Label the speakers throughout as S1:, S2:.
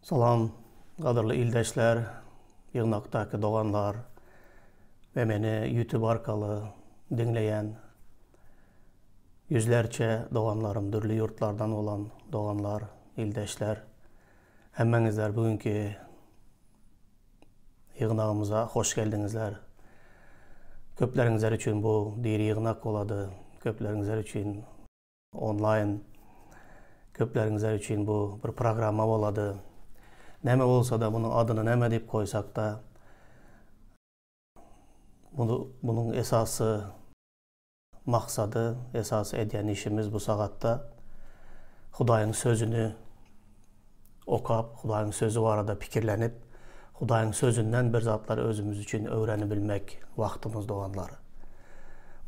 S1: Salam gadyrly ildeşler, ýygnakdaky doganlar we meni YouTube arkaly diňleýän ýüzlerçe doganlarym, dürli ýurtlardan bolan doganlar, ildeşler. Hemmeňizler bu günki ýygnagymyza hoş geldiňizler. Köpleriňizler üçin bu diri ýygnak bolady, köpleriňizler üçin Onlaýn köpleriňizler üçin bu bir programma bolady. Näme bolsa-da munuň adyny näme diýip goýsak-da, munuň esasy maksady, esasy edýän işimiz bu sagatda Hudaýyň sözüni okap, Hudaýyň sözi barada pikirlenip, Hudaýyň sözünden bir zatlar özümiz üçin öwrenibilmek wagtymyz doganlar.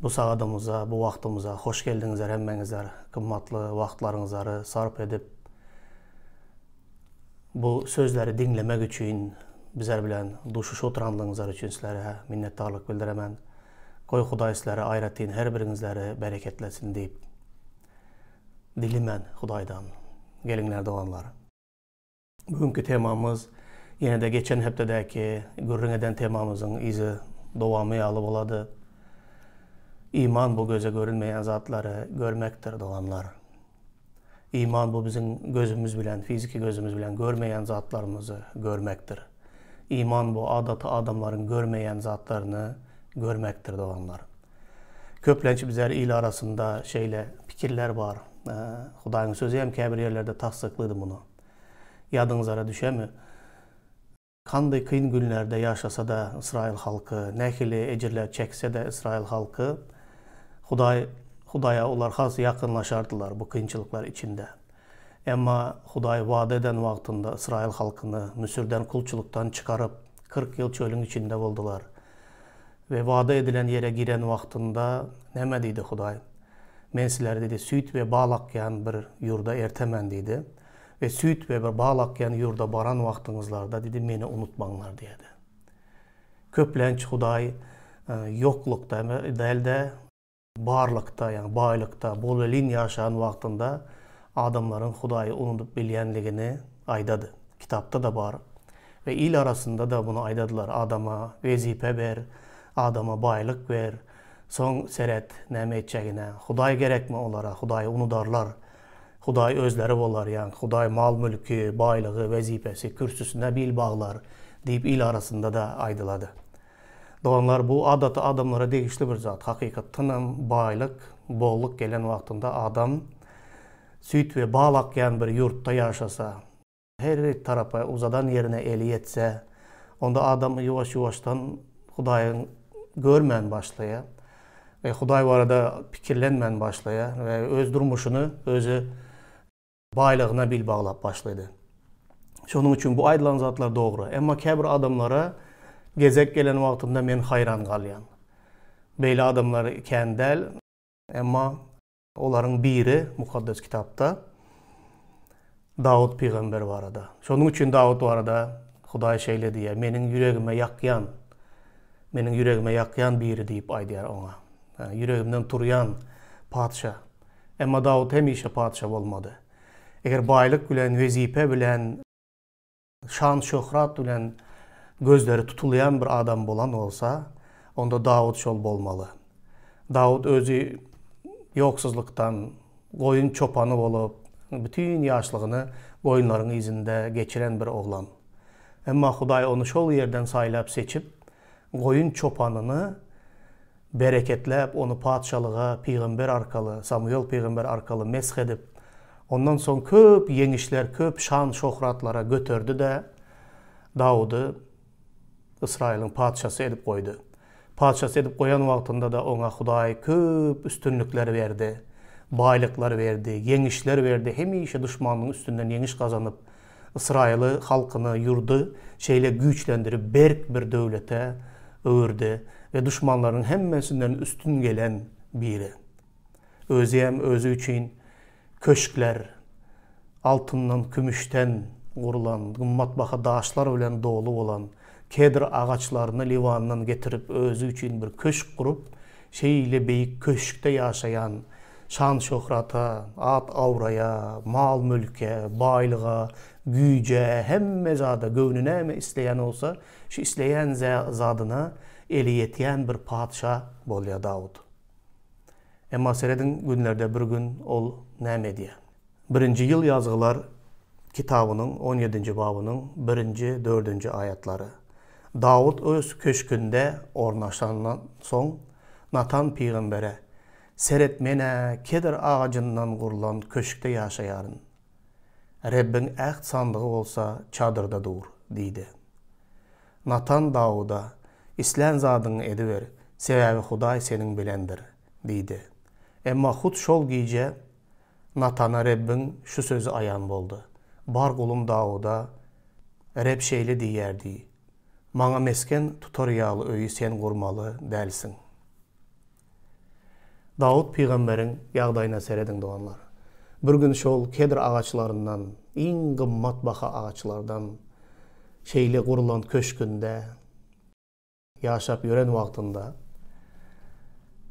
S1: Bu sagadymyza, bu wagtymyza hoş geldiňizler hemmeňizler. Gymmatly wagtlaryňyzary sarp edip, bu sözleri diňlemek üçin bizler bilen duşuşyp oturanlygyňyzlar üçin sizlere minnetdarlyk bildiremen. Goý Hudaý sizleri aýratyn her biriňizleri bereketlesin diýip. Dilemen Hudaýdan. Geliňler doganlar. Bu günki temamyz ýene-de geçen hepdedäki gürrüň eden temamyzyň yzy dowamy ýaly bolady. Iman bu göze görünmeýän zatlary görmekdir doganlar. Iman bu biziň gözümiz bilen, fiziki gözümiz bilen görmeýän zatlarymyzy görmekdir. Iman bu adaty adamlaryň görmeýän zatlaryny görmekdir doganlar. Köplenç bizler il arasynda şeýle pikirler bar. Hudaýyň sözi hem käbir ýerlerde tassyklydy muny. Ýadyňyzara düşemi? Kanday kyn günlerde ýaşasa-da Ysraýyl halky, nähili ejirler çekse-de Ysraýyl halky, Hudaý Hudaýa olar has ýakynlaşardylar bu kynçylyklar içinde. Emma Hudaý wada eden wagtynda Ysraýyl halkyny Müsürden kulçulykdan çykaryp, 40 ýyl çölüň içinde boldular. We wada edilen ýere giren wagtynda näme diýdi Hudaý? Men sizleri diýdi, süýt we bal akýan bir ýurda ertemen diýdi. We süýt we bir bal akýan ýurda baran wagtyňyzlarda diýdi, meni unutmaňlar diýdi. Köplenç Hudaý ýoklukda däl-de, barlykda, ýagny baýlykda, bolelin ýaşan wagtynda adamlaryň Hudaýy unudyp bilýänligini aýdady. Kitapda-da bar. We il arasynda-da muny aýdadylar, adama wezipe ber, adama baýlyk ber, soň seret näme etjegine. Hudaý gerekmi olara, Hudaýy unudarlar. Hudaý özleri bolar, ýagny Hudaý mal-mülki, baýlygy, wezipesi, kürsüsine bil baglar diýip il arasynda-da aýdylady. Doganlar, bu adaty adamlara degişli bir zat. Hakykatdanam baýlyk, bolluk gelen wagtynda adam süýt we bal akýan bir ýurtda ýaşasa, her tarapa uzadan ýerine eli ýetse, onda adam ýuwaş-ýuwaşdan Hudaýy görmän başlaýar we Hudaý barada pikirlenmän başlaýar we öz durmuşyny özi baýlygyna bil baglap başlady. Şonuň üçin bu aýdylan zatlar dogry. Emma käbir adamlara gezek gelen wagtynda men haýran galýan. Beýle adamlar kän däl, emma olaryň biri Mukaddes Kitapda Dawut pygamber barada. Şonuň üçin Dawut barada Hudaý şeýle diýýär, Meniň ýüregime ýakýan, meniň ýüregime ýakýan biri diýip aýdýar oňa. Ýüregimden turýan patyşa. Emma Dawut hemişe patyşa bolmady. Eger baýlyk bilen, wezipe bilen, şan-şöhrat bilen gözleri tutulýan bir adam bolan bolsa, onda Dawut şol bolmaly. Dawut özi ýoksuzlykdan goýun çopany bolup, bütin ýaşlygyny goýunlaryň yzynda geçiren bir oglan. Emma Hudaý ony şol ýerden saýlap-seçip, goýun çopanyny Bereketläp, ony patyşalyga pygamber arkaly, Samuel pygamber arkaly mesh edip, ondan soň köp ýeňişler, köp şan-şöhratlara göterdi-de, Dawudy Ysraýylyň patyşasy edip goýdy. Patyşasy edip goýan wagtynda-da oňa Hudaý köp üstünlikler berdi, baýlyklar berdi, ýeňişler berdi, hemişe duşmanynyň üstünden ýeňiş gazanyp, Ysraýyly halkyny, ýurdy şeýle güýçlendirip berk bir döwlete öwürdi we duşmanlarynyň hemmesinden üstün gelen biri. Özi hem özi üçin köşkler, altyndan, kümüşden gurlan, gymmatbaha daşlar bilen doly bolan kedr agaçlaryny Liwandan getirip özi üçin bir köşk gurup, şeýle beýik köşkde ýaşaýan, şan-şöhrata, at-abraýa, mal-mülke, baýlyga, güýje, hemme zada, göwni näme isleýän bolsa, şu isleýän zadyna eli ýetýän bir patyşa bolýar Dawut. Emma serediň, günlerde bir gün ol näme edýär? Birinji ýyl ýazgylar kitabynyň on ýedinji babynyň birinji, dördünji aýatlary. Dawut öz köşgünde ornaşandan soň, Natan pygambere, Seret, men-ä kedr agajyndan gurlan köşkde ýaşaýaryn. Rebbiň äht sandygy bolsa çadyrda dur diýdi. Natan Dawuda, Islän zadyňy ediber, sebäbi Hudaý seniň bilendir diýdi. Emma hut şol gije Natana Rebbiň şu sözi aýan boldy, Bar gulum Dawuda, Reb şeýle diýýär diý, Maňa mesgen tutar ýaly öýi sen gurmaly dälsiň. Dawut pygamberiň ýagdaýyna serediň, doganlar. Bir gün şol kedr agaçlaryndan, iň gymmat baha agaçlardan şeýle gurlan köşgünde ýaşap ýören wagtynda,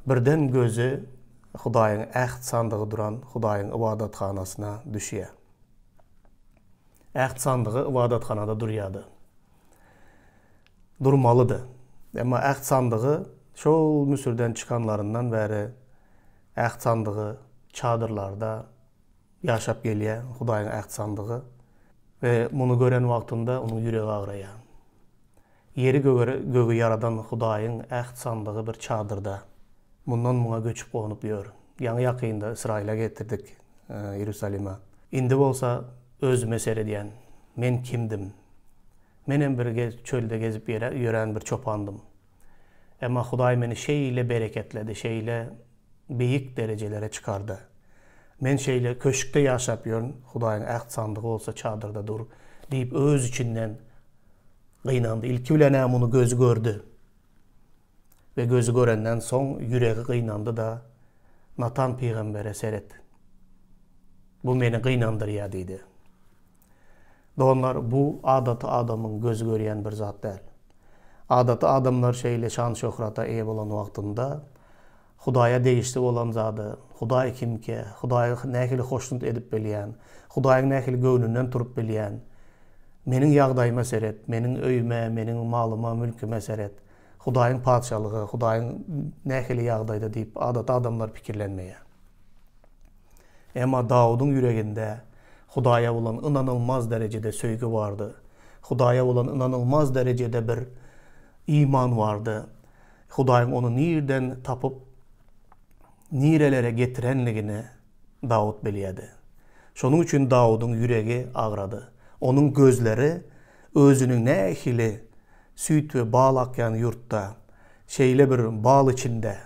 S1: birden gözi Hudaýyň äht sandygy duran Hudaýyň ybadathanasyna düşýär. Äht sandygy ybadathanada durýardy. Durmalydy. Emma äht sandygy şol Müsürden çykanlaryndan bäri äht sandygy çadyrlarda ýaşap gelýär, Hudaýyň äht sandygy. We muny gören wagtynda onuň ýüregi agraýar. Ýeri gögi ýaradan Hudaýyň äht sandygy bir çadyrda mundan muňa göçüp-gonup ýör. Ýaňy-ýakynda Ysraýyla getirdik, Iýerusalime. Indi bolsa özüme seredýän. Men kimdim? Menem bir çölde gezip ýören bir çopandym. Emma Hudaý meni şeýle bereketledi, şeýle beýik derejelere çykardy. Men şeýle köşkde ýaşap ýörün, Hudaýyň äht sandygy bolsa çadyrda dur diýip öz içinden gynandy. Ilki bilen-ä muny gözi gördi. We gözi görenden soň ýüregi gynandy-da, Natan pygambere seret. Bu meni gynandyrýar diýdi. Doganlar, bu adaty adamyň gözi görýän bir zat däl. Adaty adamlar şeýle şan-şöhrata eýe bolan wagtynda, Hudaýa degişli bolan zady, Hudaý kimkä, Hudaýy nähili hoşnut edip bilýän, Hudaýyň nähili göwnünden turup bilýän, meniň ýagdaýyma seret, meniň öýüme, meniň malyma, mülküme seret, Hudaýyň Patyşalygy, Hudaýyň nähili ýagdaýda diýip adaty adamlar pikirlenmeýär. Emma Dawudyň ýüreginde Hudaýa bolan ynanylmaz derejede söýgi bardy. Hudaýa bolan ynanylmaz derejede bir iman bardy. Hudaýyň ony nirden tapyp, nirelere getirenligini Dawut bilýärdi. Şonuň üçin Dawudyň ýüregi agrady. Onuň gözleri özüniň nähili süýt we bal akýan ýurtda, şeýle bir bal içinde,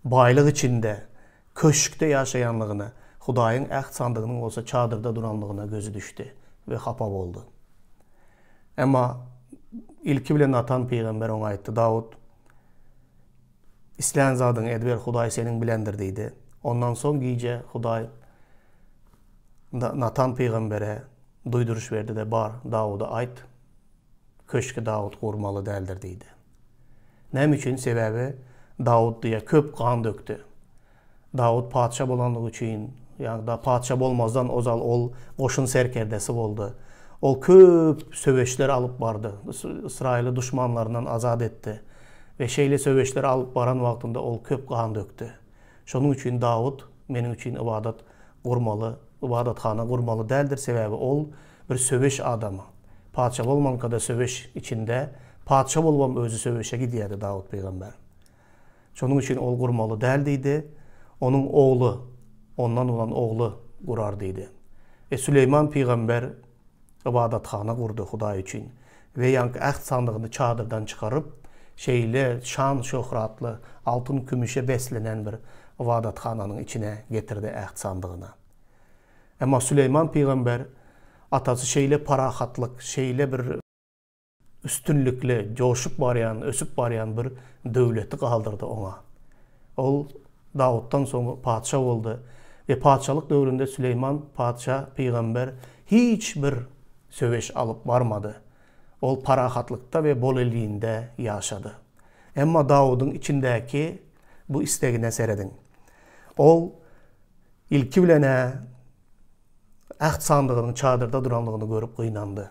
S1: baýlyk içinde, köşkde ýaşaýanlygyna, Hudaýyň äht sandygynyň bolsa çadyrda duranlygyna gözi düşdi we hapa boldy. Emma ilki bilen Natan pygamber oňa aýtdy, Dawut, islän zadyňy ediber, Hudaý seniň bilendir diýdi. Ondan soň gije Hudaý Natan pygambere duýduryş berdi-de, Bar, Dawuda aýt, köşgi Dawut gurmaly däldir diýdi. Näme üçin? Sebäbi Dawut diýýär, köp gan dökdi. Dawut patyşa bolanlygy üçin, ýa-da patyşa bolmazdan ozal ol goşun serkerdesi boldy. Ol köp söweşler alyp bardy. Ysraýyly duşmanlaryndan azat etdi. We şeýle söweşleri alyp baran wagtynda ol köp gan dökdi. Şonuň üçin Dawut meniň üçin ybadat gurmaly, ybadathana gurmaly däldir, sebäbi ol bir söweş adamy. Patyşa bolmanka-da söweş içinde, patyşa bolubam özi söweşe gidýärdi Dawut pygamber. Şonuň üçin ol gurmaly däl diýdi. Onuň ogly, ondan bolan ogly gurar diýdi. E Süleýman pygamber ybadathana gurdy Hudaý üçin we ýaňky äht sandygyny çadyrdan çykaryp, şeýle şan-şöhratly, altyn-kümüşe beslenen bir ybadathananyň içine getirdi äht sandygyny. Emma Süleýman pygamber atasy şeýle parahatlyk, şeýle bir üstünlikli, joşup barýan, ösüp barýan bir döwleti galdyrdy oňa. Ol Dawutdan soň patyşa boldy we patyşalyk döwründe Süleýman patyşa pygamber hiç bir söweş alyp barmady. Ol parahatlykda we bolelinde ýaşady. Emma Dawudyň içindäki bu islegine serediň. Ol ilki bilen-ä. Äht sandygynyň çadyrda duranlygyny görüp gynandy.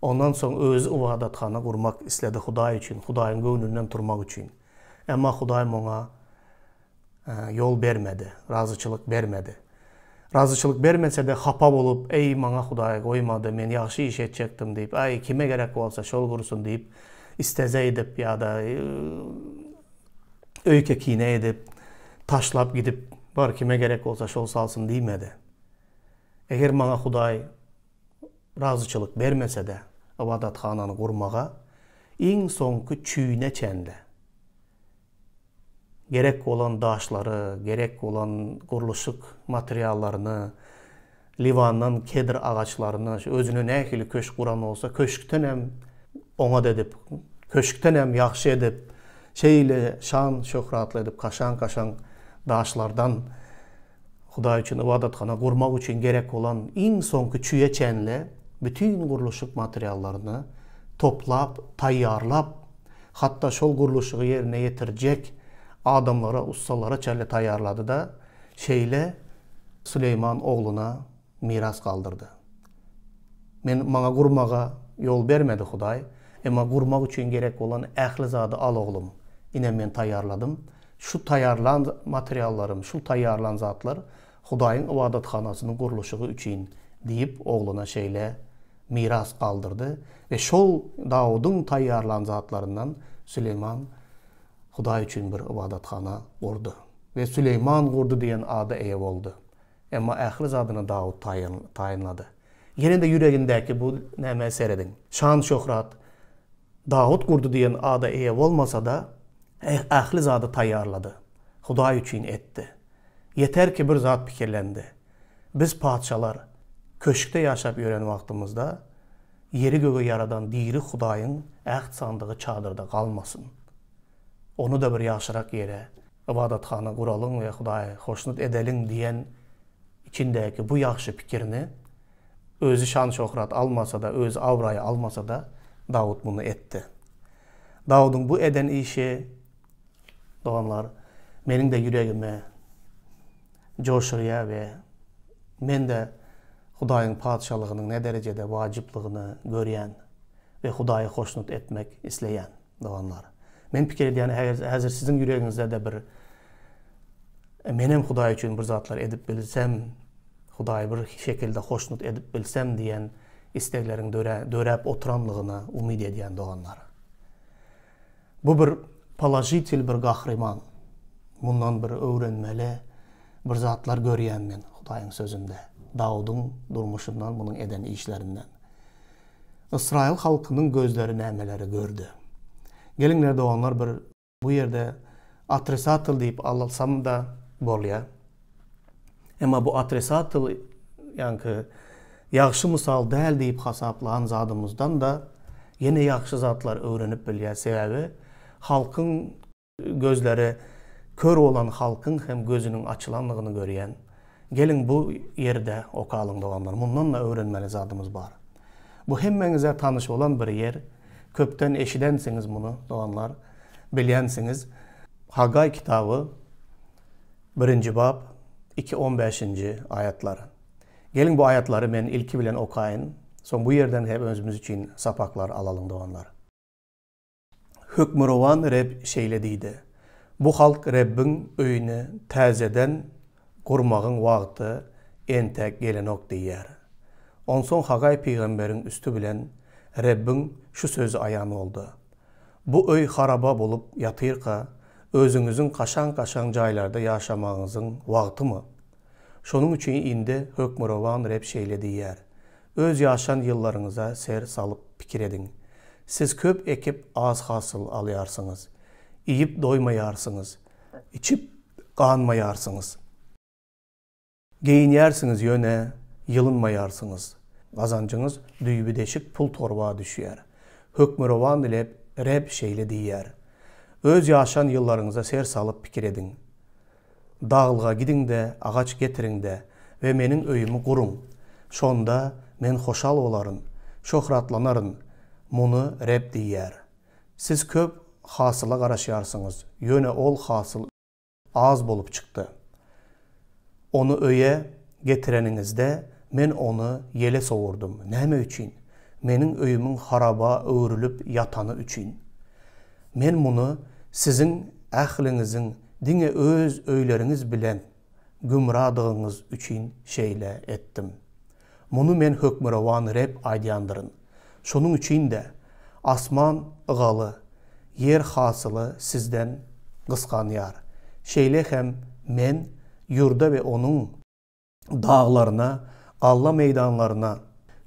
S1: Ondan soň özi ybadathana gurmak isledi Hudaý üçin, Hudaýyň göwnünden turmak üçin. Emma Hudaý muňa ýol bermedi, razyçylyk bermedi. Razyçylyk bermese-de hapa bolup, Eý, maňa Hudaý goýmady, men ýagşy iş etjekdim diýip, Aý, kime gerek bolsa şol gursun diýip, isteze edip ýa-da öýke-kine edip, taşlap gidip, bar kime gerek bolsa şol salsyn diýmedi. Eger maňa Hudaý razyçylyk bermese-de, ybadathanany gurmaga iň soňky çüýüne çenli gerek bolan daşlary, gerek bolan gurluşyk materiallaryny, Liwandan kedr agaçlaryny, şu özüne nähili köşk guran bolsa, köşkdenem oňat edip, köşkdenem ýagşy edip, şeýle şan-şöhratly edip, kaşaň-kaşaň daşlardan Hudaý üçin ybadathana gurmak üçin gerek bolan iň soňky çüýe çenli bütin gurluşyk materiallaryny toplap, taýýarlap, hatda şol gurluşygy ýerine ýetirjek adamlara, ussalara çenli taýýarlady-da, şeýle Süleýman ogluna miras galdyrdy. Men maňa gurmaga ýol bermedi Hudaý, emma gurmak üçin gerek bolan ähli zady al oglum, ine men taýýarladym, şu taýýarlan materiallarym, şu taýýarlan zatlar Hudaýyň ybadathanasynyň gurluşygy üçin diýip ogluna şeýle miras galdyrdy we şol Dawudyň taýýarlan zatlaryndan Süleýman Hudaý üçin bir ybadathana gurdy we Süleýman gurdy diýen ada eýe boldy. Emma ähli zadyny Dawut taýynlady. Ýene-de ýüregindäki bu nämä serediň. Şan-şöhrat Dawut gurdy diýen ada eýe bolmasa-da, ähli zady taýýarlady. Hudaý üçin etdi. Ýeter ki bir zat pikirlendi. Biz patyşalar köşkde ýaşap ýören wagtymyzda ýeri-gögi ýaradan diri Hudaýyň äht sandygy çadyrda galmasyn. Ony-da bir ýagşyrak ýere, ybadathana guralyň we Hudaýy hoşnut edeliň diýen içindäki bu ýagşy pikirini özi şan-şöhrat almasa-da, özi abraý almasa-da, Dawut muny etdi. Dawudyň bu eden işi, doganlar, meniň-de ýüregimi joşurýar we men-de Hudaýyň Patyşalygynyň näderejede wajyplygyny görýän we Hudaýy hoşnut etmek isleýän. Doganlar, men pikir edýän, häzir siziň ýüregiňizde-de bir Menem Hudaý üçin bir zatlar edip bilsem, Hudaýy bir şekilde hoşnut edip bilsem diýen islegleriň döräp oturanlygyna umyt edýän doganlar. Bu bir položitel bir gahryman. Mundan bir öwrenmeli bir zatlar görýän men Hudaýyň sözünde. Dawudyň durmuşyndan, munuň eden işlerinden. Ysraýyl halkynyň gözleri nämeleri gördi? Geliňler doganlar bir bu ýerde otrisatel diýip alsam-da bolýar. Emma bu otrisatel ýaňky ýagşy mysal däl diýip hasaplan zadymyzdan-da ýene ýagşy zatlar öwrenip bilýäs. Sebäbi halkyň Gözleri kör bolan halkyň hem gözüniň açylandygyny görýän. Geliň bu ýerde okalyň doganlar, mundan-da öwrenmeli zadymyz bar. Bu hemmeňize tanyş bolan bir ýer, köpden eşidensiňiz muny doganlar, bilýänsiňiz. Hagaý kitaby, birinji bap, iki on bäşinji aýatlar. Geliň bu aýatlary men ilki bilen okaýyn, soň bu ýerden hem özümiz üçin sapaklar alalyň doganlar. Hökmürowan Reb şeýle diýdi, Bu halk Rebbiň öýüni täzeden gurmagyň wagty entek gelenok diýýär. Onsoň Hagaý pygamberiň üsti bilen Rebbiň şu sözi aýan boldy, Bu öý haraba bolup ýatyrka, özüňiziň kaşaň-kaşaň jaýlarda ýaşamagyňyzyň wagtymy? Şonuň üçin indi Hökmürowan Reb şeýle diýýär, Öz ýaşan ýyllaryňyza ser salyp pikir ediň. Siz köp ekip, az hasyl alýarsyňyz. Iýip doýmaýarsyňyz. Içip ganmaýarsyňyz. Geýinýärsiňiz, ýöne ýylynmaýarsyňyz. Gazanjyňyz düýbi deşik pul torba düşýär. Hökmürowan Reb şeýle diýýär, Öz ýaşan ýyllaryňyza ser salyp pikir ediň. Daglyga gidiň-de, agaç getiriň-de we meniň öýümi guruň. Şonda Men hoşal bolaryn, şöhratlanaryn, muny Reb diýýär. Siz köp hasyla garaşýarsyňyz, ýöne ol hasyl az bolup çykdy. Ony öýe getireniňizde, Men ony ýele sowurdym. Näme üçin? Meniň öýümiň haraba öwrülip ýatany üçin. Men muny siziň ähliňiziň diňe öz öýleriňiz bilen gümradygyňyz üçin şeýle etdim. Muny Men Hökmürowan Reb aýdýandyryn. Şonuň üçin-de, asman ygaly, ýer hasyly sizden gysganýar. Şeýle hem Men ýurda we onuň daglaryna, galla meýdanlaryna,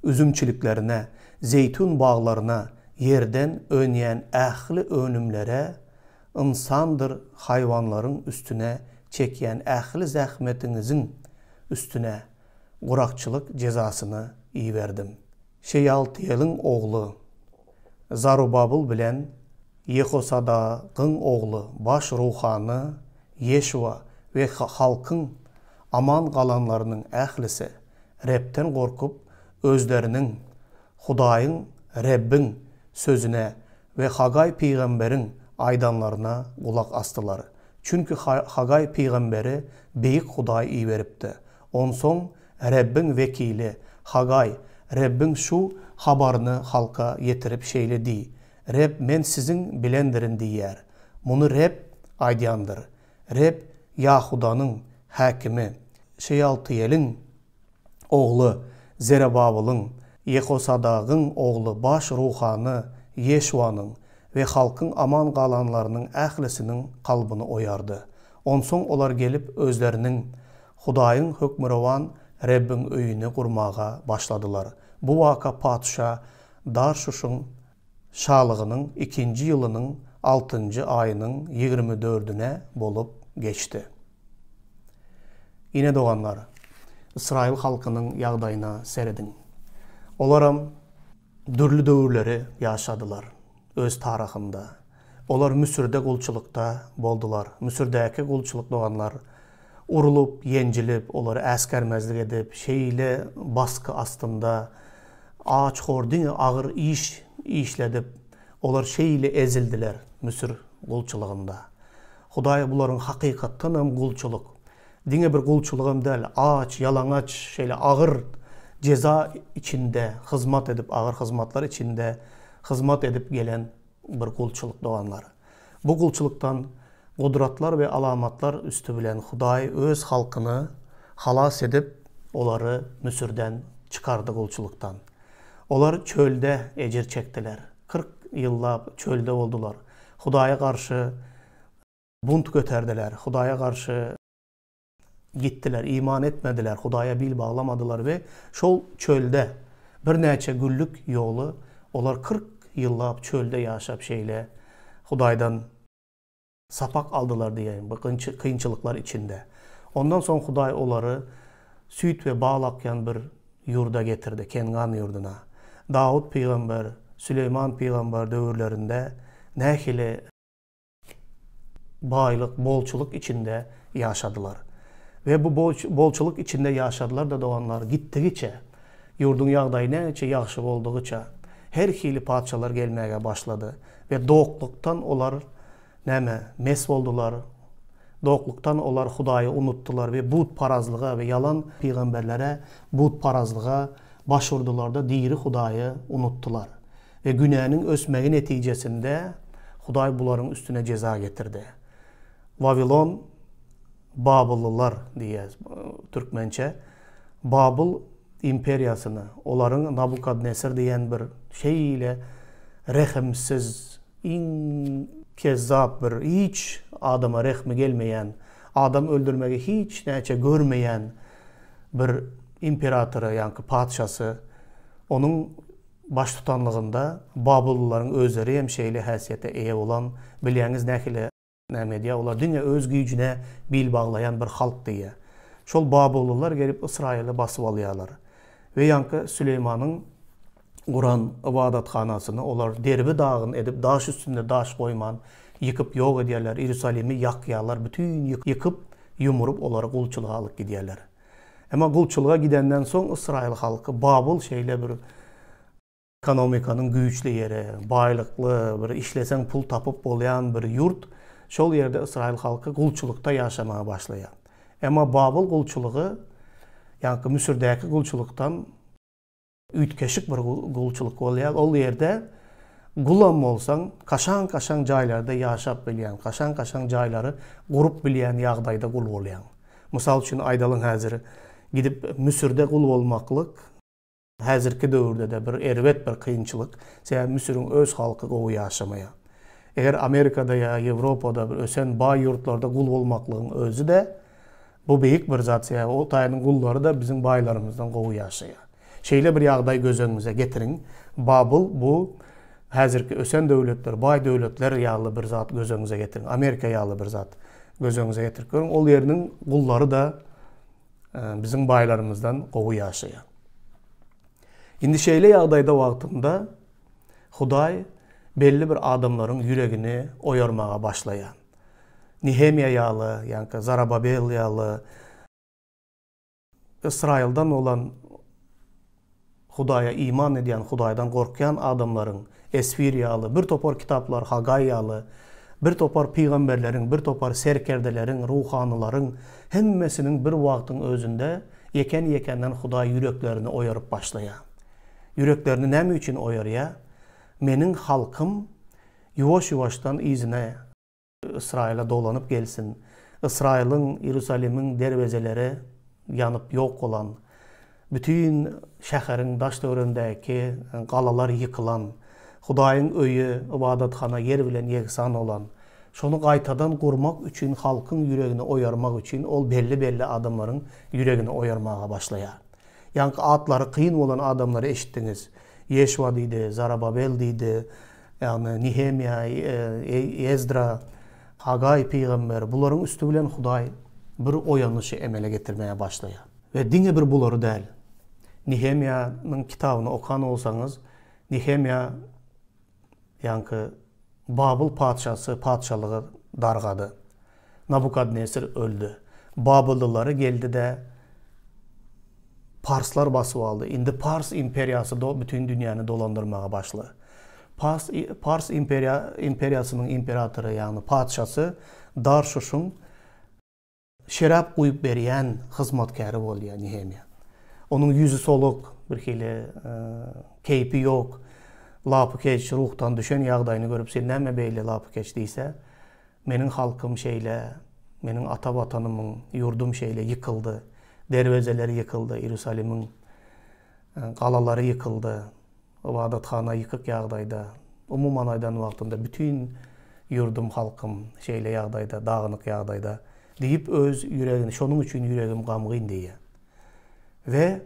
S1: üzümçiliklerine, zeýtun baglaryna, ýerden önýän ähli önümlere, ynsandyr haýwanlaryň üstüne çekýän ähli zähmetiňiziň üstüne gurakçylyk jezasyny iberdim. Şeýaltyýeliň ogly Zarubabyl bilen Ýehosadagyň ogly baş ruhany Ýeşuwa we halkyň aman galanlarynyň ählisi Rebden gorkup, özleriniň Hudaýyň Rebbiň sözüne we Hagaý pygamberiň aýdanlaryna gulak asdylar. Çünki Hagaý pygamberi Beýik Hudaý iberipdi. Onsoň Rebbiň wekili Hagaý Rebbiň şu habaryny halka ýetirip şeýle diý, Reb Men siziň bilendirin diýýär. Muny Reb aýdýandyr. Reb Ýahudanyň häkimi Şeýaltyýeliň ogly Zerebabylyň, Ýehosadagyň ogly baş ruhany Ýeşuanyň we halkyň aman galanlarynyň ählisiniň kalbyny oýardy. Onsoň olar gelip, özleriniň Hudaýyň Hökmürowan Rebbiň öýüni gurmaga başladylar. Bu waka patyşa Darşuşyň şalygynyň ikinji ýylynyň altynjy aýynyň 20 dördüne bolup geçdi. Ine doganlar, ysraýyl halkynyň ýagdaýyna serediň. Olaram dürli döwürleri ýaşadylar öz taryhynda. Olar Müsürde gulçulykda boldular. Müsürdäki gulçulyk doganlar urulyp, ýenjilip, olary äsgermezlik edip, şeýle basgy astynda aç-hor diňe agyr iş işledip, olar şeýle ezildiler Müsür gulçulygynda. Hudaý bularyň hakykatdanam gulçulyk, diňe bir gulçulygam däl, aç, ýalaňaç, şeýle agyr jeza içinde hyzmat edip, agyr hyzmatlar içinde hyzmat edip gelen bir gulçulyk doganlar. Bu gulçulykdan gudratlar we alamatlar üsti bilen Hudaý öz halkyny halas edip, olary Müsürden çykardy gulçulykdan. Olar çölde ejir çekdiler. 40 ýyllap çölde boldular. Hudaýa garşy bunt göterdiler. Hudaýa garşy gitdiler, iman etmediler, Hudaýa bil baglamadylar we şol çölde birnäçe günlük ýoly olar 40 ýyllap çölde ýaşap şeýle Hudaýdan sapak aldylar diýeýin bu kynçylyklar içinde. Ondan soň Hudaý olary süýt we bal akýan bir ýurda getirdi, Kengan ýurduna. Dawut pygamber, Süleýman pygamber döwürlerinde nähili baýlyk, bolçulyk içinde ýaşadylar. We bu bolçulyk içinde ýaşadylar-da doganlar, gitdigiçe, ýurduň ýagdaýy näçe ýagşy boldugyça, her hili patyşalar gelmäge başlady we doklukdan olar näme, mes boldular, doklukdan olar Hudaýy unutdylar we butparazlyga we ýalan pygamberlere butparazlyga baş urdular-da, diri Hudaýy unutdylar. We günäniň ösmegi netijesinde Hudaý bularyň üstüne jeza getirdi. Wawilon babyllylar diýýäs türkmençe. Babyl imperiýasyny, olaryň Nabukadnesar diýen bir şeýle rehimsiz, iň kezzap bir hiç adama rehmi gelmeýän, adam öldürmegi hiç näçe görmeýän bir imperatory, ýaňky patyşasy, onuň baştutanlygynda babyllylaryň özleri hem şeýle häsiýete eýe bolan, bilýäňiz nähili näme edýär, olar diňe öz güýjüne bil baglaýan bir halk diýýär. Şol babyllylar gelip Ysraýyly basyp alýarlar. We ýaňky Süleýmanyň guran ybadathanasyny olar derbi-dagyn edip, daş üstünde daş goýman, ýykyp ýok edýärler, Iýerusalimi ýakýarlar, bütin ýykyp, ýumuryp olary gulçulyga alyp gidýärler. Emma gulçulyga gidenden soň ysraýyl halky Babyl şeýle bir ekonomikanyň güýçli ýeri, baýlykly, bir işleseň pul tapyp bolýan bir ýurt. Şol ýerde ysraýyl halky gulçulykda ýaşamaga başlaýar. Emma Babyl gulçulygy Ýaňky Müsürdäki gulçulykdan üýtgeşik bir gulçulyk bolýar. Ol ýerde gulam bolsaň, kaşaň-kaşaň jaýlarda ýaşap bilýäň, kaşaň-kaşaň jaýlary gurup bilýän ýagdaýda gul bolýaň. Mysal üçin aýdalyň häzir gidip Müsürde gul bolmaklyk Häzirki döwürde-de bir erbet bir kynçylyk, sebäbi Müsüriň öz halky gowy ýaşamaýar. Eger Amerikada ýa Ýewropada bir ösen baý ýurtlarda gul bolmaklygyň özi-de bu beýik bir zat, sebäbi o taýynyň gullary-da biziň baýlarymyzdan gowy ýaşaýar. Şeýle bir ýagdaý göz öňüňize getiriň, Babyl bu häzirki ösen döwletler, baý döwletler ýaly bir zat göz öňüňize getiriň, Amerika ýaly bir zat göz öňüňize getirip görüň, ol ýeriniň gullary-da biziň baýlarymyzdan gowy ýaşaýar. Indi şeýle ýagdaýda wagtynda Hudaý belli bir adamlaryň ýüregini oýarmaga başlaýar. Nehemiýa ýaly, ýaňky Zarababel ýaly Ysraýyldan bolan Hudaýa iman edýän, Hudaýdan gorkýan adamlaryň, Esfir ýaly, bir topar kitaplar, Hagaý ýaly, bir topar pygamberleriň, bir topar serkerdeleriň, ruhanylaryň hemmesiniň bir wagtyň özünde ýekän-ýekenden Hudaý ýüreklerini oýaryp başlaýar. Ýüreklerini näme üçin oýarýar? Meniň halkym ýuwaş-ýuwaşdan yzyna Ysraýyla dolanyp gelsin. Ysraýylyň, Iýerusalimiň derwezeleri ýanyp ýok bolan, bütin şäheriň daş-töweregindäki galalar ýykylan, Hudaýyň öýi, ybadathana ýer bilen ýegsan bolan, şony gaýtadan gurmak üçin halkyň ýüregini oýarmak üçin ol belli-belli adamlaryň ýüregini oýarmaga başlaýar. Ýaňky atlary kyn bolan adamlary eşitdiňiz. Ýeşuwa diýdi, Zarababel diýdi, ýagny Nehemýa, Ezdra, Hagaý pygamber, bularyň üsti bilen Hudaý bir oýanyşy emele getirmäge başlaýar. We diňe bir bulary däl. Nehemýanyň kitabyny okan bolsaňyz, Nehemýa ýaňky Babyl patyşasy patyşalygy dargady. Nabukadnesr öldi. Babyllylary geldi-de, parslar basyp aldy. Indi Pars imperiýasy do bütin dünýäni dolandyrmaga başly. Pars Pars imperiýa imperiýasynyň imperatory, ýagny patyşasy Darşuşyň şerap guýup berýän hyzmatkäri bolýar Nehemýa. Onuň ýüzi soluk, birhili keýpi ýok, lapykeç, ruhdan düşen ýagdaýyny görüp, sen näme beýle lapykeç diýse, Meniň halkym şeýle, meniň ata Watanymyň, ýurdum şeýle ýykyldy, derwezeleri ýykyldy, Iýerusalimiň galalary ýykyldy, ybadathana ýykyk ýagdaýda, umuman aýdan wagtymda bütin ýurdum, halkym şeýle ýagdaýda, dagynyk ýagdaýda diýip öz ýüregini, şonuň üçin ýüregim gamgyn diýýär. We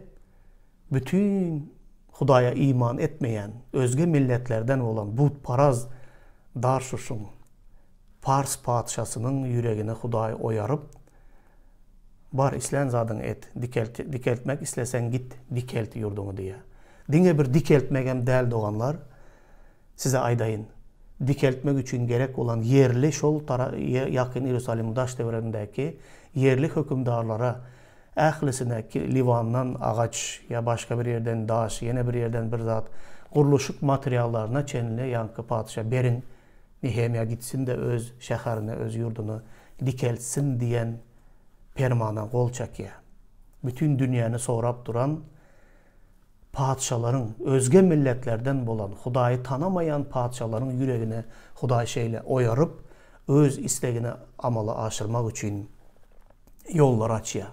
S1: bütin Hudaýa iman etmeýän özge milletlerden bolan butparaz Darşuşyň, pars patyşasynyň ýüregini Hudaý oýaryp, Bar, islän zadyňy et, dikelt, dikeltmek isleseň git, dikelt ýurduňy diýýär. Diňe bir dikeltmegem däl doganlar, size aýdaýyn, dikeltmek üçin gerek bolan ýerli şol tara ýakyn Iýerusalimiň daş-töweregindäki ýerli hökümdarlara Ählisine Liwandan agaç ýa başga bir ýerden daş, ýene bir ýerden bir zat, gurluşyk materiallaryna çenli ýaňky patyşa beriň, Nehemýa gitsin-de öz şäherini, öz ýurduny dikeltsin diýen permana gol çekýär. Bütin dünýäni sorap duran patyşalaryň, özge milletlerden bolan, Hudaýy tanamaýan patyşalaryň ýüregini Hudaý şeýle oýaryp, öz islegini amala aşyrmak üçin ýollar açýar.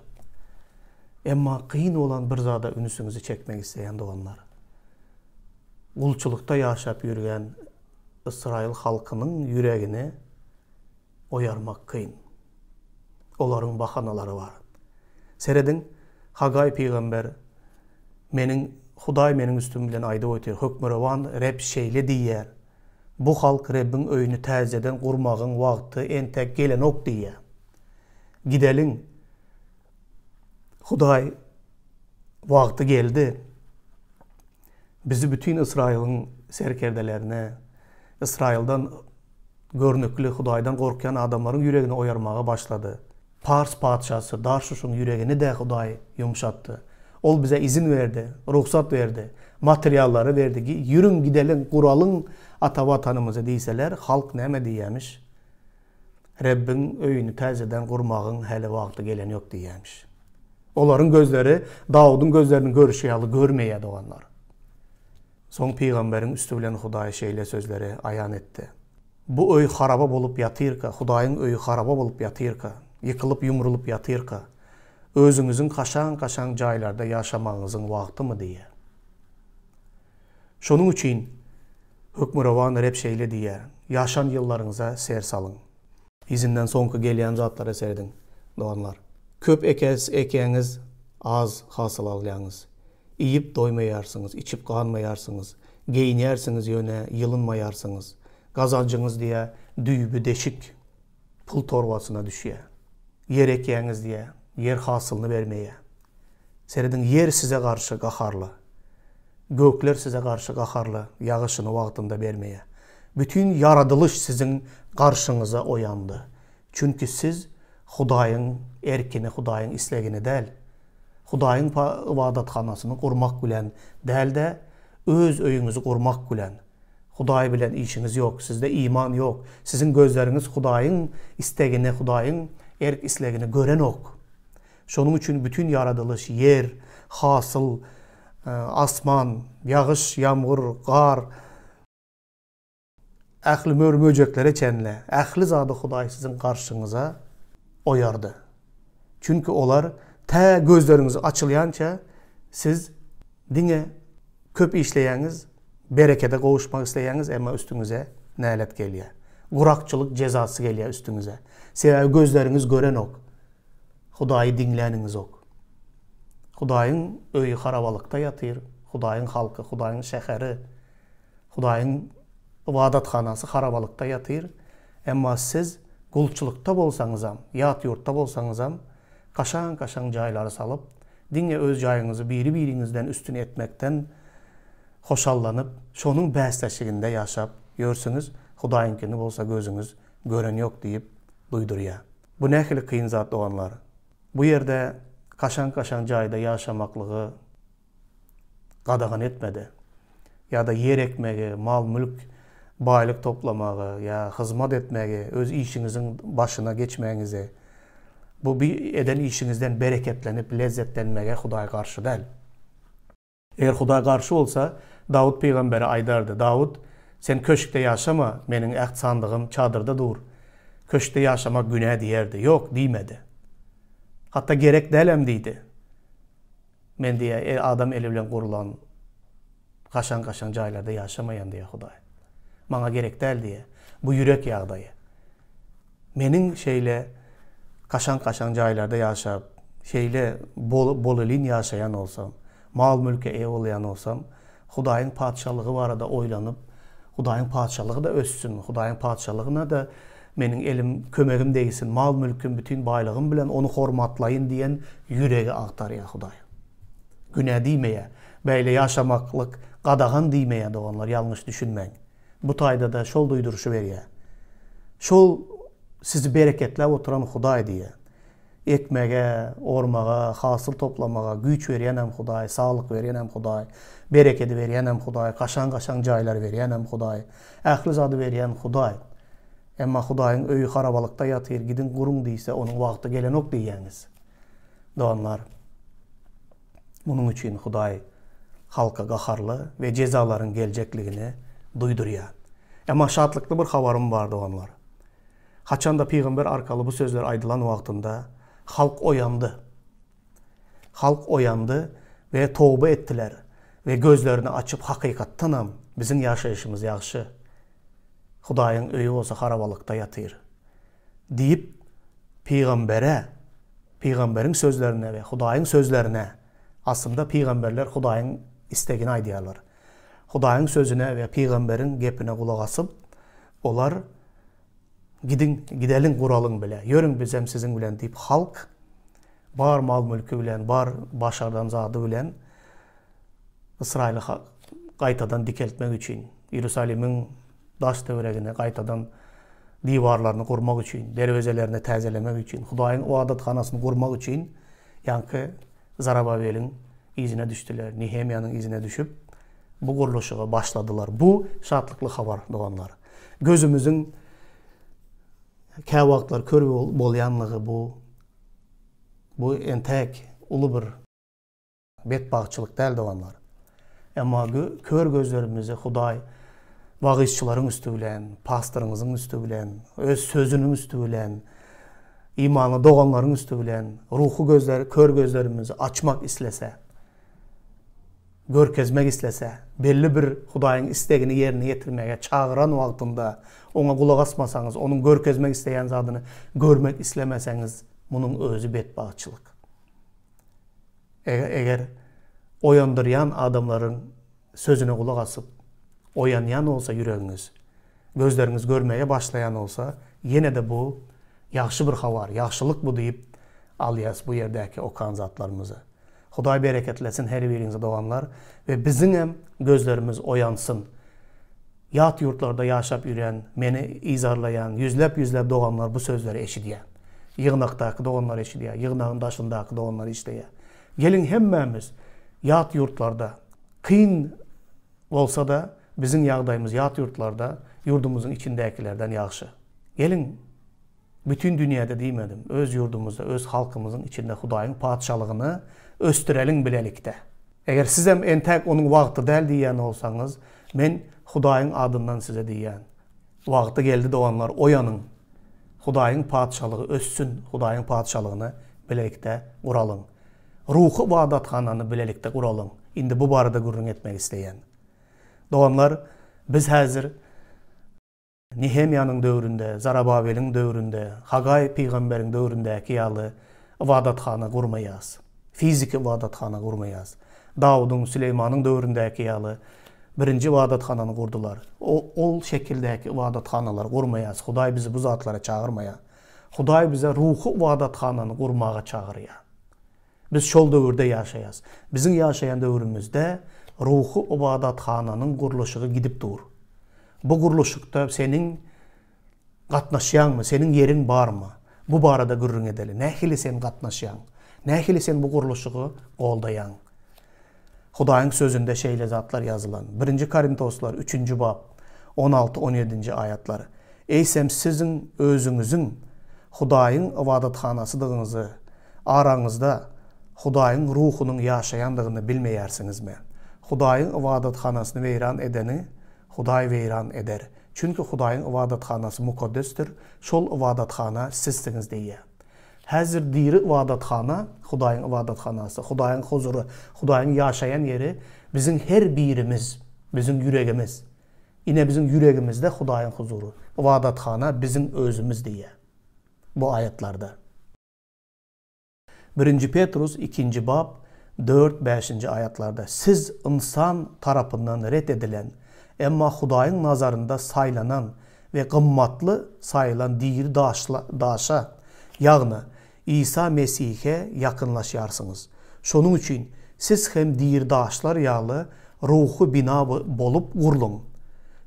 S1: Emma kyn bolan bir zada ünsüňizi çekmek isleýän doganlar. Gulçulykda ýaşap ýürgen Ysraýyl halkynyň ýüregini oýarmak kyn. Olaryň bahanalary bar. Serediň, Hagaý pygamber Meniň Hudaý meniň üstüm bilen aýdyp otyr, Hökmürowan Reb şeýle diýýär, Bu halk Rebbiň öýüni täzeden gurmagyň wagty entek gelenok diýýär. Gideliň. Hudaý wagty geldi. Bizi bütin Ysraýylyň serkerdelerine, Ysraýyldan görnükli, Hudaýdan gorkýan adamlaryň ýüregini oýarmaga başlady. Pars patyşasy Darşuşyň ýüregini-de Hudaý ýumşatdy. Ol bize izin berdi, rugsat berdi, materiallary berdi. Ýürüň, gideliň, guralyň ata Watanymyzy diýseler, halk näme diýýämiş? Rebbiň öýüni täzeden gurmagyň häli wagty gelen ýok diýýämiş. Olaryň gözleri Dawudyň gözleriniň görüşi ýaly görmeýär doganlar. Soň pygamberiň üsti bilen Hudaý şeýle sözleri aýan etdi. Bu öý haraba bolup ýatyrka, Hudaýyň öýi haraba bolup ýatyrka, ýykylyp-ýumrulyp ýatyrka, özüňiziň kaşaň-kaşaň jaýlarda ýaşamagyňyzyň wagtymy diýýär. Şonuň üçin Hökmürowan Reb şeýle diýýär, Ýaşan ýyllaryňyza ser salyň. Yzyndan soňky gelýän zatlara serediň, doganlar. Köp ekes ekýäňiz, az hasyl alýaňyz. Iýip doýmaýarsyňyz, içip ganmaýarsyňyz. Geýinýärsiňiz, ýöne ýylynmaýarsyňyz. Gazanjyňyz diýä düýbi deşik pul torbasyna düşýä. Ýer ekýäňiz diýä, ýer hasylyny bermeýä. Serediň, ýer size garşy gaharly. Gökler size garşy gaharly, ýagyşyny wagtynda bermeýär. Bütin ýaradylyş siziň garşyňyza oýandy. Çünki siz Hudaýyň erkini, Hudaýyň islegini däl, Hudaýyň ybadathanasyny gurmak bilen däl-de, öz öýüňizi gurmak bilen, Hudaý bilen işiňiz ýok, sizde iman ýok, siziň gözleriňiz Hudaýyň istegini, Hudaýyň erk-islegini görenok. Şonuň üçin bütin ýaradylyş, ýer, hasyl, asman, ýagyş, ýamgyr, gar, ähli mör-möjeklere çenli, ähli zady Hudaý siziň garşyňyza oýardy. Çünki olar tä gözleriňiz açylýança siz diňe köp işleýäňiz, berekede gowuşmak isleýäňiz, emma üstüňize nälet gelýär. Gurakçylyk jezasy gelýär üstüňize. Sebäbi gözleriňiz görenok. Hudaýy diňläniňizok. Hudaýyň öýi harabalykda ýatyr, Hudaýyň halky, Hudaýyň şäheri, Hudaýyň ybadathanasy harabalykda ýatyr, emma siz gulçulykda bolsaňyzam, ýat ýurtda bolsaňyzam, kaşaň-kaşaň jaýlary salyp, diňe öz jaýyňyzy biri-biriňizden üstün etmekden hoşallanyp, şonuň bäsleşiginde ýaşap ýörsüňiz, Hudaýyňkyny bolsa gözüňiz gören ýok diýip duýdurýar. Bu nähili kyn zat doganlar. Bu ýerde kaşaň-kaşaň jaýda ýaşamaklygy gadagan etmedi. Ýa-da ýer ekmegi, mal-mülk, baýlyk toplamagy ýa hyzmat etmegi, öz işiňiziň başyna geçmegiňizi, bu bir eden işiňizden bereketlenip, lezzetlenmege Hudaý garşy däl. Eger Hudaý garşy bolsa, Dawut pygambere aýdardy, Dawut, sen köşkde ýaşama, meniň äht sandygym çadyrda dur. Köşkde ýaşamak günä diýerdi. Ýok, diýmedi. Hatda gerek dälem diýdi. Men diýýär, adam eli bilen gurlan kaşaň-kaşaň jaýlarda ýaşamaýan diýýär Hudaý. Maňa gerek däl diýýär. Bu ýürek ýagdaýy. Meniň şeýle kaşaň-kaşaň jaýlarda ýaşap, şeýle bol-bolelin ýaşaýan bolsam, mal-mülke eýe bolýan bolsam, Hudaýyň Patyşalygy barada oýlanyp, Hudaýyň Patyşalygy-da össün, Hudaýyň Patyşalygyna-da meniň elim, kömegim degsin, mal-mülküm, bütin baýlygym bilen Ony hormatlaýyn diýen ýüregi agtarýar Hudaý. Günä diýmeýär. Beýle ýaşamaklyk gadagan diýmeýär doganlar, ýalňyş düşünmäň. Bu taýda-da şol duýduryşy berýär. Şol sizi bereketläp oturan Hudaý diýýär. Ekmege, ormaga, hasyl toplamaga güýç berýänem Hudaý, saglyk berýänem Hudaý, berekedi berýänem Hudaý, kaşaň-kaşaň jaýlary berýänem Hudaý, ähli zady berýän Hudaý. Emma Hudaýyň öýi harabalykda ýatyr, gidiň guruň diýse, onuň wagty gelenok diýýäňiz. Doganlar. Munuň üçin Hudaý halka gaharly we jezalaryň geljekligini duýdurýar. Emma şatlykly bir habarym bar, doganlar. Haçanda pygamber arkaly bu sözler aýdylan wagtynda, halk oýandy. Halk oýandy we toba etdiler we gözlerini açyp hakykatdanam biziň ýaşaýşymyz ýagşy, Hudaýyň öýi bolsa harabalykda ýatyr diýip pygambere Pygamberiň sözlerine we Hudaýyň sözlerine, aslynda pygamberler Hudaýyň islegini aýdýarlar. Hudaýyň sözüne we pygamberiň gepine gulak asyp, olar, Gidiň, gideliň, guralyň bile, ýörüň bizem siziň bilen diýip, halk bar mal-mülki bilen, bar başardan zady bilen Ysraýyly gaýtadan dikeltmek üçin, Iýerusalimiň daş-töweregini gaýtadan diwarlaryny gurmak üçin, derwezelerini täzelemek üçin, Hudaýyň ybadathanasyny gurmak üçin ýaňky Zarababeliň yzyna düşdüler, Nehemýanyň yzyna düşüp, bu gurluşyga başladylar. Bu şatlykly habar, doganlar. Gözümiziň käwagtlar kör bolýanlygy bu bu entäk. uly bir betbagtçylyk däl doganlar. Emma kör gözlerimizi Hudaý wagyzçylaryň üsti bilen, pastoryňyzyň üsti bilen, öz sözüniň üsti bilen, imanly doganlaryň üsti bilen ruhy gözler, kör gözlerimizi açmak islese, görkezmek islese, belli bir Hudaýyň islegini ýerine ýetirmäge çagyran wagtynda oňa gulak asmasaňyz, onuň görkezmek isleýän zadyny görmek islemeseňiz, munuň özi betbagtçylyk. Eger oýandyrýan adamlaryň sözüne gulak asyp, oýanýan bolsa ýüregiňiz, gözleriňiz görmege başlaýan bolsa, ýene-de bu ýagşy bir habar, ýagşylyk bu diýip alýas bu ýerdäki okan zatlarymyzy. Hudaý bereketlesin her biriňizi doganlar we biziňem gözlerimiz oýansyn. Ýat ýurtlarda ýaşap ýürän, meni yzarlaýan ýüzläp-ýüzläp doganlar bu sözleri eşidýär. Ýygnakdaky doganlar eşidýär, ýygnagyň daşyndaky doganlar işleýär. Geliň hemmämiz ýat ýurtlarda, kyn bolsa-da biziň ýagdaýymyz ýat ýurtlarda ýurdumyzyň içindäkilerden ýagşy. Geliň Bütin dünýäde diýmedim, öz ýurdumyzda, öz halkymyzyň içinde Hudaýyň Patyşalygyny ösdüreliň bilelikde. Eger sizem entäk onuň wagty däl diýýän bolsaňyz, men Hudaýyň adyndan size diýýän, wagty geldi doganlar, oýanyň! Hudaýyň Patyşalygy össün, Hudaýyň Patyşalygyny bilelikde guralyň. Ruhy ybadathanany bilelikde guralyň. Indi bu barada gürrüň etmek isleýän. Doganlar, biz häzir Nehemýanyň döwründe, Zarababeliň döwründe, Hagaý pygamberiň döwründäki ýaly ybadathana gurmaýarys. Fiziki ybadathana gurmaýarys. Dawudyň, Süleýmanyň döwründäki ýaly birinji ybadathanany gurdular. Ol şekildäki ybadathanalary gurmaýarys. Hudaý bizi bu zatlara çagyrmaýar. Hudaý bize ruhy ybadathanany gurmaga çagyrýar. Biz şol döwürde ýaşaýas. Biziň ýaşaýan döwrümizde ruhy ybadathananyň gurluşygy gidip dur. Bu gurluşykda seniň gatnaşýaňmy, seniň ýeriň barmy? Bu barada gürrüň edeli. Nähili sen gatnaşýaň? Nähili sen bu gurluşygy goldaýaň? Hudaýyň Sözünde şeýle zatlar ýazylan. Birinji Korintoslar üçünji bap, on alty, on ýedinji aýatlar. Eýsem siziň özüňiziň Hudaýyň ybadathanasydygyňyzy, araňyzda Hudaýyň Ruhunyň ýaşaýandygyny bilmeýärsiňizmi? Hudaýyň ybadathanasyny weýran edeni Hudaý weýran eder. Çünki Hudaýyň ybadathanasy mukaddesdir, şol ybadathana sizsiňiz diýýär. Häzir diri ybadathana, Hudaýyň ybadathanasy, Hudaýyň huzury, Hudaýyň ýaşaýan ýeri biziň her birimiz, biziň ýüregimiz. Ine biziň ýüregimizde Hudaýyň huzury. Ybadathana biziň özümiz diýýär bu aýatlarda. Birinji Petrus ikinji bap dört, bäşinji aýatlarda Siz ynsan tarapyndan ret edilen, emma Hudaýyň nazarynda saýlanan we gymmatly saýylan diri daşa, ýagny Isa Mesihe ýakynlaşýarsyňyz. Şonuň üçin siz hem diri daşlar ýaly ruhy bina bolup gurluň.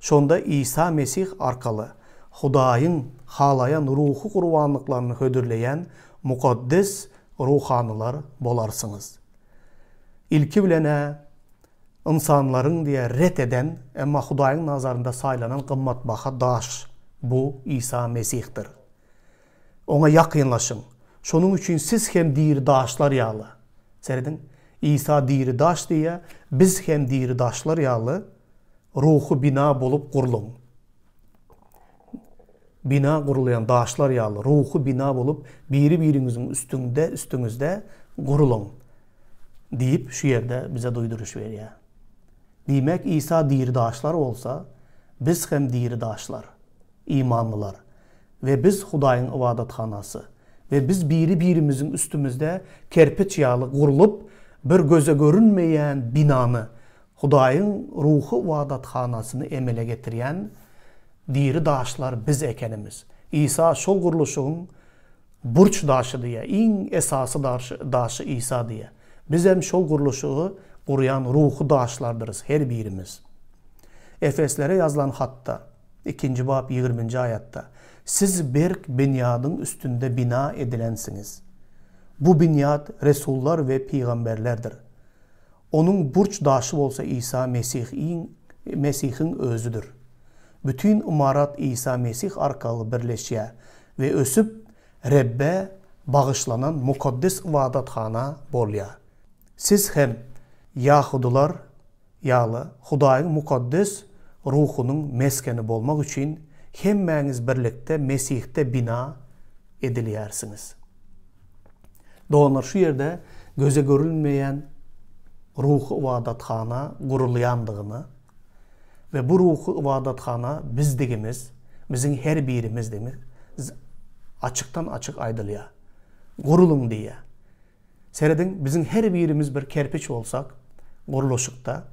S1: Şonda Isa Mesih arkaly Hudaýyň halaýan ruhy gurbanlyklaryny hödürleýän mukaddes ruhanylar bolarsyňyz. Ilki bilen-ä Ynsanlaryň diýe ret eden, emma Hudaýyň nazarynda saýlanan gymmatbaha daş, bu Isa Mesihdir. Oňa ýakynlaşyň. Şonuň üçin siz hem diri daşlar ýaly, serediň, Isa diri daş diýýär, biz hem diri daşlar ýaly ruhy bina bolup gurluň. Bina gurulýan daşlar ýaly ruhy bina bolup biri-biriňiziň üstüňde, üstüňizde gurulyň diýip şu ýerde bize duýduryş berýär. Diýmek, Isa diri daşlar bolsa, biz hem diri daşlar, imanlylar. We biz Hudaýyň ybadathanasy. We biz biri-birimiziň üstümizde kerpiç ýaly gurlup, bir göze görünmeýän binany, Hudaýyň ruhy ybadathanasyny emele getirýän diri daşlar biz ekenimiz. Isa şol gurluşygyň burç daşy diýýär, iň esasy daşy Isa diýýär. Bizem şol gurluşygy gurýan ruhy daşlardyrys her birimiz. Efeslere ýazylan hatda, ikinji bap ýigriminji aýatda, Siz berk binýadyň üstünde bina edilensiňiz. Bu binýat resullar we pygamberlerdir. Onuň burç daşy bolsa Isa Mesihiň Mesihiň özüdir. Bütin ymarat Isa Mesih arkaly birleşýär we ösüp, Rebbe bagyşlanan mukaddes ybadathana bolýar. Siz hem ýahudylar ýaly Hudaýyň mukaddes Ruhunyň mesgeni bolmak üçin hemmäňiz birlikde Mesihde bina edilýärsiňiz. Doganlar, şu ýerde göze görünmeýän ruhy ybadathana gurulýandygyny we bu ruhy ybadathana bizdigimiz, biziň her birimizdigimiz açykdan-açyk aýdylýar. Gurulyň diýýär. Serediň, biziň her birimiz bir kerpiç bolsak, gurluşykda,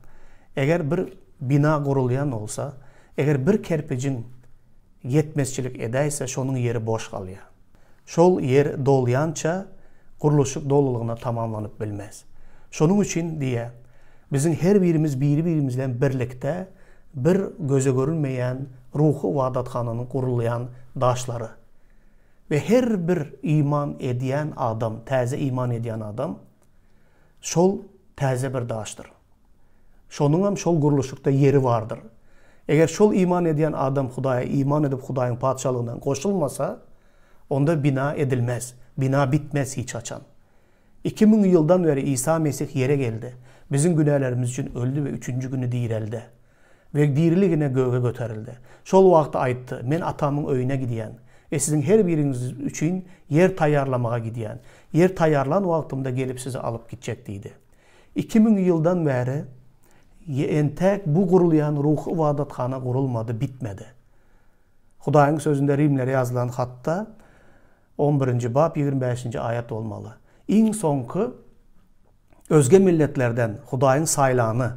S1: eger bir bina gurulýan bolsa, eger bir kerpijiň ýetmezçilik edäýse, şonuň ýeri boş galýar. Şol ýer dolýança, gurluşyk dolulygyna tamamlanyp bilmez. Şonuň üçin, diýýär, biziň her birimiz biri-birimiz bilen birlikde bir göze görünmeýän ruhy ybadathananyň gurulýan daşlary. We her bir iman edýän adam, täze iman edýän adam şol täze bir daşdyr. Şonuňam şol gurluşykda ýeri bardyr. Eger şol iman edýän adam Hudaýa iman edip Hudaýyň Patyşalygyna goşulmasa, onda bina edilmez, bina bitmez hiç haçan. 2000 ýyldan bäri Isa Mesih ýere geldi, biziň günälerimiz üçin öldi we üçünji güni direldi. We diriligine göge göterildi. Şol wagty aýtdy, Men Atamyň öýüne gidýän we siziň her biriňiz üçin ýer taýýarlamaga gidýän. Ýer taýýarlan wagtymda gelip sizi alyp gitjek diýdi. 2000 ýyldan bäri entäk bu gurulýan ruhy ybadathana gurulmady, bitmedi. Hudaýyň Sözünde Rimlere ýazylan hatda on birinji bap 25-nji aýat bolmaly. Iň soňky Özge milletlerden Hudaýyň saýlany,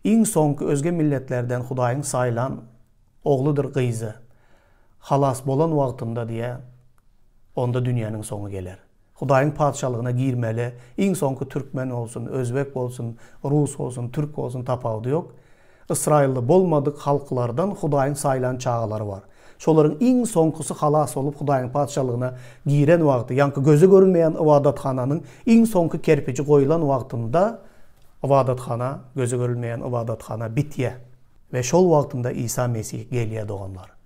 S1: iň soňky özge milletlerden Hudaýyň saýlan ogludyr gyzy halas bolan wagtynda diýýär, onda dünýäniň soňy geler. Hudaýyň Patyşalygyna girmeli iň soňky türkmen bolsun, özbek bolsun, rus bolsun, türk bolsun tapawudy ýok. Ysraýylly bolmadyk halklardan Hudaýyň saýlan çagalary bar. Şolaryň iň soňkusy halas bolup Hudaýyň Patyşalygyna giren wagty, ýaňky göze görünmeýän ybadathananyň iň soňky kerpiji goýlan wagtynda ybadathana, göze görülmeýän ybadathana bitýär. We şol wagtynda Isa Mesih gelýär doganlar.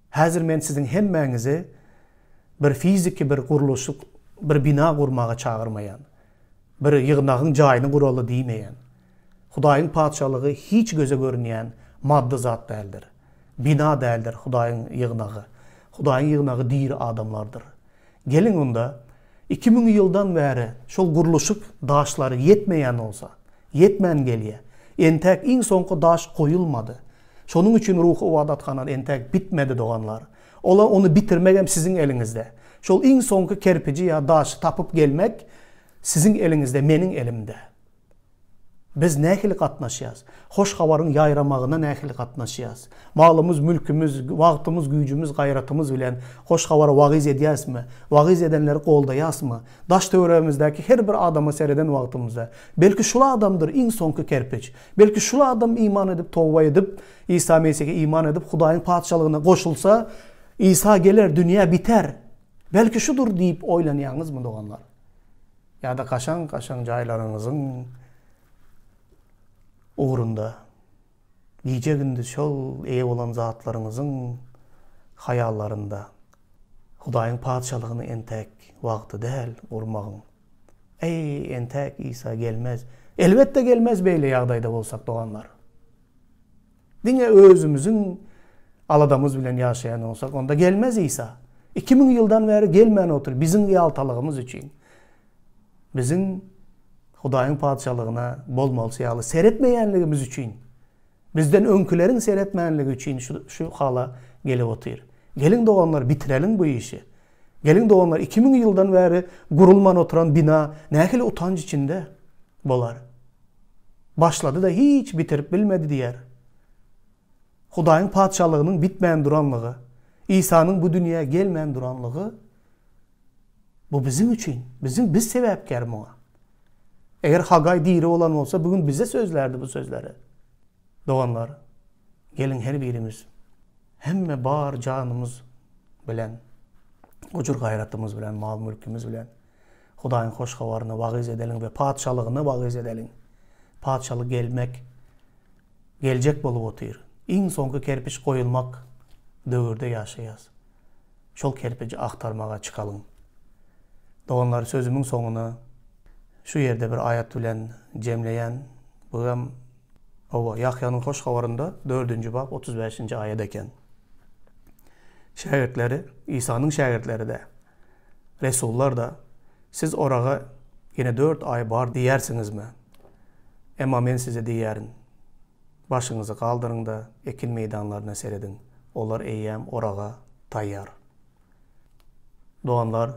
S1: Häzir men siziň hemmäňizi bir fiziki bir gurluşyk, bir bina gurmaga çagyrmaýan. Bir ýygnagyň jaýyny guraly diýmeýän. Hudaýyň Patyşalygy hiç göze görünýän maddy zat däldir. Bina däldir Hudaýyň ýygnagy. Hudaýyň ýygnagy diri adamlardyr. Geliň onda, 2000 ýyldan bäri şol gurluşyk daşlary ýetmeýän bolsa, ýetmän gelýär. Entäk iň soňky daş goýulmady. Şonuň üçin ruhy ybadathana entäk bitmedi doganlar. Ola ony bitirmegem siziň eliňizde. Şol iň soňky kerpiji ýa daşy tapyp gelmek siziň eliňizde, meniň elimde. Biz nähili gatnaşýas? Hoş Habaryň ýaýramagyna nähili gatnaşýas? Malymyz, mülkümiz, wagtymyz, güýjümiz, gaýratymyz bilen Hoş Habary wagyz edýäsmi? Wagyz edenleri goldaýasmy? Daş-töweregimizdäki her bir adama sereden wagtymyzda, belki şul adamdyr iň soňky kerpiç, belki şul adam iman edip, toba edip, Isa Mesihe iman edip, Hudaýyň Patyşalygyna goşulsa, Isa geler, dünýä biter. Belki şudur diýip oýlanýaňyzmy, doganlar? Ýa-da kaşaň-kaşaň jaýlaryňyzyň ugrunda gije-gündiz şol eýe bolan zatlaryňyzyň haýallarynda Hudaýyň Patyşalygyny entäk wagty däl gurmagyň. Eý, entäk Isa gelmez. Elbetde gelmez beýle ýagdaýda bolsak, doganlar. Diňe özümiziň aladamyz bilen ýaşaýan bolsak, onda gelmez Isa. 2000 ýyldan bäri gelmän otyr biziň ýaltalygymyz üçin. Biziň Hudaýyň Patyşalygyna bolmalysy ýaly seretmeýänligimiz üçin, bizden öňküleriň seretmänligi üçin şu, şu hala gelip otyr. Geliň doganlar, bitireliň bu işi. Geliň doganlar, 2000 ýyldan bäri gurulman oturan bina nähili utanç içinde bolar. Başlady-da hiç bitirip bilmedi diýer. Hudaýyň Patyşalygynyň bitmän duranlygy, Isanyň bu dünýä gelmän duranlygy bu biziň üçin, biziň biz sebäpkär muňa. Eger Hagaý diri bolan bolsa, bu gün bize sözlärdi bu sözleri. Doganlar, geliň her birimiz hemme bar janymyz bilen, gujur-gaýratymyz bilen, mal-mülkümiz bilen Hudaýyň hoş habaryny wagyz edeliň we Patyşalygyny wagyz edeliň. Patyşalyk gelmek, geljek bolup otyr. Iň soňky kerpiç goýulmak döwürde ýaşaýas. Şol kerpiji agtarmaga çykalyň. Doganlar, sözümiň soňuny şu ýerde bir aýat bilen jemleýän. Bu hem, hawa, Ýahýanyň Hoş Habarynda dördünji bap 35-nji aýat eken. Şägirtleri, Isanyň şägirtleri-de, resullar-da, Siz oraga ýene dört aý bar diýýärsiňizmi? Emma men size diýýärin, başyňyzy galdyryň-da, ekin meýdanlaryna serediň, olar eýýäm oraga taýýar. Doganlar,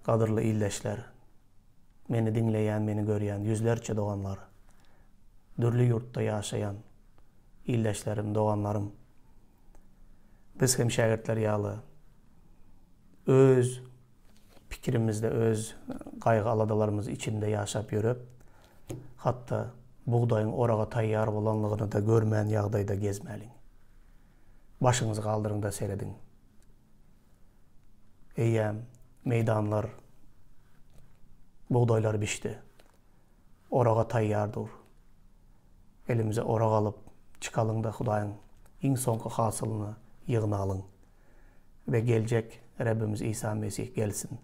S1: gadyrly ildeşler, meni diňleýän, meni görýän ýüzlerçe doganlar, dürli ýurtda ýaşaýan ildeşlerim, doganlarym, biz hem şägirtler ýaly öz pikirimizde, öz gaýgy-aladalarymyz içinde ýaşap ýörüp, hatda bugdaýyň oraga taýýar bolanlygyny-da görmän ýagdaýda gezmäliň. Başyňyzy galdyryň-da serediň. Eýýäm meýdanlar, bugdaýlar bişdi. Oraga taýýar dur. Elimize orak alyp, çykalyň-da Hudaýyň iň soňky hasylyny ýygnalyň. We geljek Rebbimiz Isa Mesih gelsin.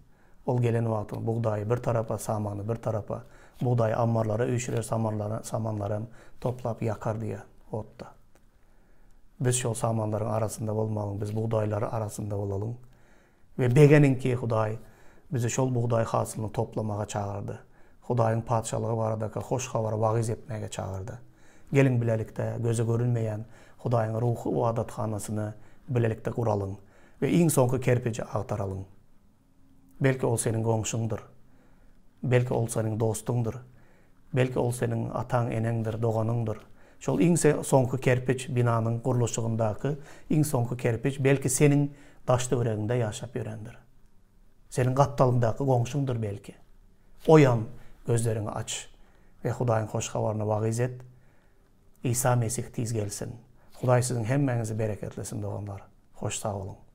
S1: Ol gelen wagty bugdaýy bir tarapa, samany bir tarapa, bugdaýy ammarlara üýşürer, samanlaram toplap ýakar diýýär otda. Biz şol samanlaryň arasynda bolmalyň, biz bugdaýlary arasynda bolalyň. We begeniň ki, Hudaý bizi şol bugdaý hasylyny toplamaga çagyrdy. Hudaýyň Patyşalygy baradaka hoş habary wagyz etmäge çagyrdy. Geliň bilelikde göze görünmeýän Hudaýyň ruhy ybadathanasyny bilelikde guralyň we iň soňky kerpiji agtaralyň. Belki ol seniň goňşyňdyr. Belki ol seniň dostuňdyr. Belki ol seniň ataň, eneňdir, doganyňdyr. Şol iň soňky kerpiç binanyň gurluşygyndaky iň soňky kerpiç belki seniň daş-töweregiňde ýaşap ýörendir. Seniň gapdalyňdaky goňşyňdyr belki. Oýan, gözleriňi aç we Hudaýyň hoş habaryny wagyz et. Isa Mesih tiz gelsin. Hudaý siziň hemmäňizi bereketlesin doganlar. Hoş sag boluň.